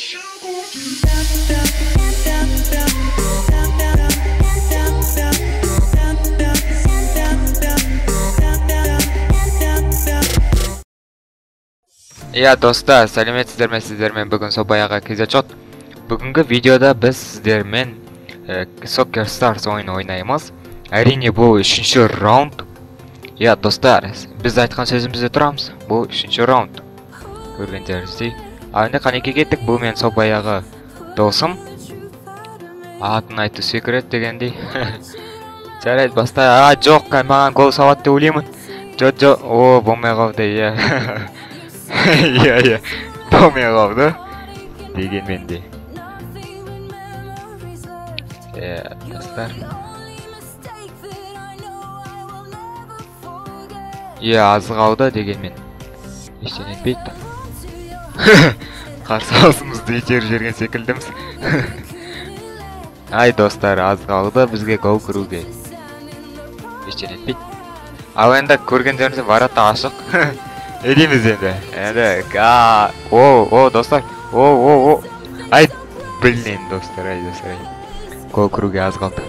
Иә, достар, сәлеметсіздер ме, сіздермен бүгін Собаяға KZ. Бүгінгі видеода біз сіздермен Soccer Stars ойын ойнаймыз. Әрине, бұл үшінші раунд. Иә, достар, біз айтқан сөзімізде тұрамыз. Бұл үшінші раунд. Көргендеріңіздей. Ал енді қанеке кеттік. Бұл мен Собаяғы досым. Атын айту секрет дегендей. Жарайды, баста. А, жоқ, маған гол салады деп ойлаймын. Жоқ, жоқ. О, болмай қалды, иә. Иә, иә, болмай қалды. Дегенмен де. Иә, достар. Иә, аз қалды дегенмен. Ештеңе етпейді. Қарсыласымызды итеріп жіберген секілдіміз. Ай, достар, аз қалды бізге гол кіруге. Ештеңе етпейді. Ал енді көргендеріңіздей ворота ашық. Елейміз енді. Енді, о, о, достар. О, о, о. Ай, блин, достар, ай, достар, ай. Гол кіруге аз қалды.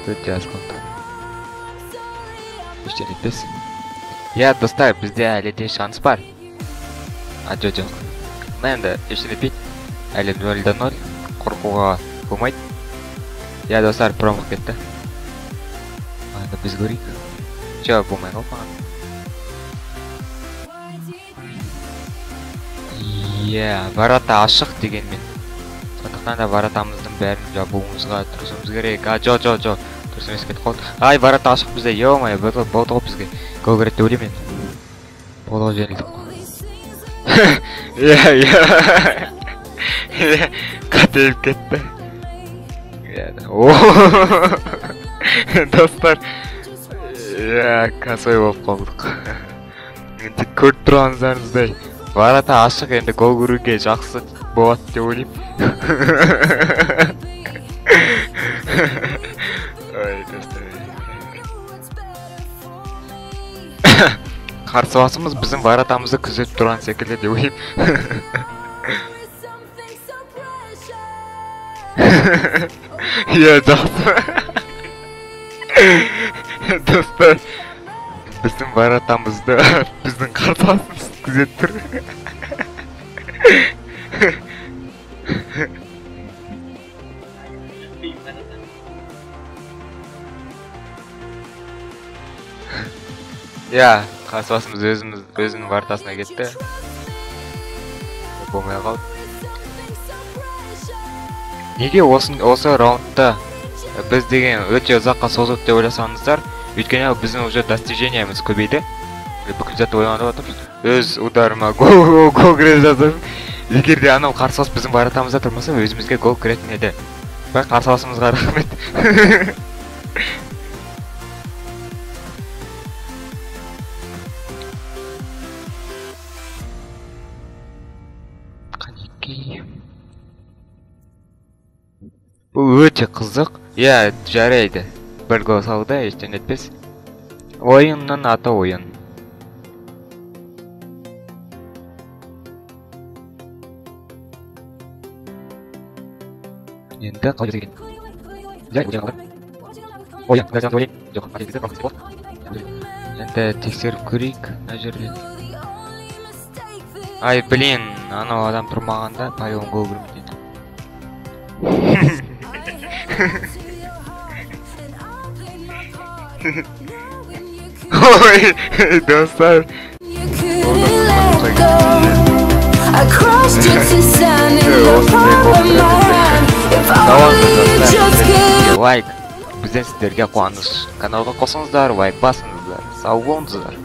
Өте аз қалды. Ештеңе етпес. Иә, достар, бізде әлі де шанс бар. А, жоқ, жоқ. Мына енді ештеңе етпейді. Әлі 0-0. Қорқуға болмайды. Иә, достар, промах кетті. Енді біз көрейік. Жоқ, болмай қалды маған. Иә, ворота ашық дегенмен. Сондықтан да воротамыздың бәрін жабуымызға тырысуымыз керек. А, жоқ, жоқ, жоқ. Дұрыс емес кетіп қалды. Ай, ворота ашық бізде. Ё-моё, болды ғой бізге. Гол кіреді деп ойлаймын енді. Болды ғой, жеңілдік қой. Иә, иә. Қателік кетті. Иә, о. Достар. Иә, косой болып қалдық. Енді көріп тұрғандарыңыздай. Ворота ашық, енді гол көруге жақсы болады деп ойлаймын. Ой, достар. Қарсыласымыз біздің воротамызды күзетіп тұрған секілді деп ойлаймын. Иә, жақсы. Достар, біздің воротамызды біздің қарсыласымыз күзетіп тұр. Иә, қарсыласымыз өзінің воротасына кетті. Болмай қалды. Неге осы раундта біз деген өте ұзаққа созылды деп ойласаңыздар, өйткені біздің уже достижениеміз көбейді. Бүкіл затты ойланып отырмыз. Өз ударыма гол кіре жаздым. Егер де анау қарсылас біздің воротамызда тұрмаса, өзімізге гол кіретін еді. Бірақ қарсыласымызға рахмет. Қанекей. Бұл өте қызық. Иә, жарайды. Бір гол салды, ештеңе етпес. Ойынның аты ойын. Енді қалай жасай екен? Жай, бұл жай. Ой, иә, жоқ, енді тексеріп көрейік мына жерде. Ай, блин, анау адам тұрмағанда пайон гол кірмейтін. Ой, достар. Лайк. Бізден сіздерге қуаныш. Каналға қосыңыздар, лайк басыңыздар. Сау болыңыздар.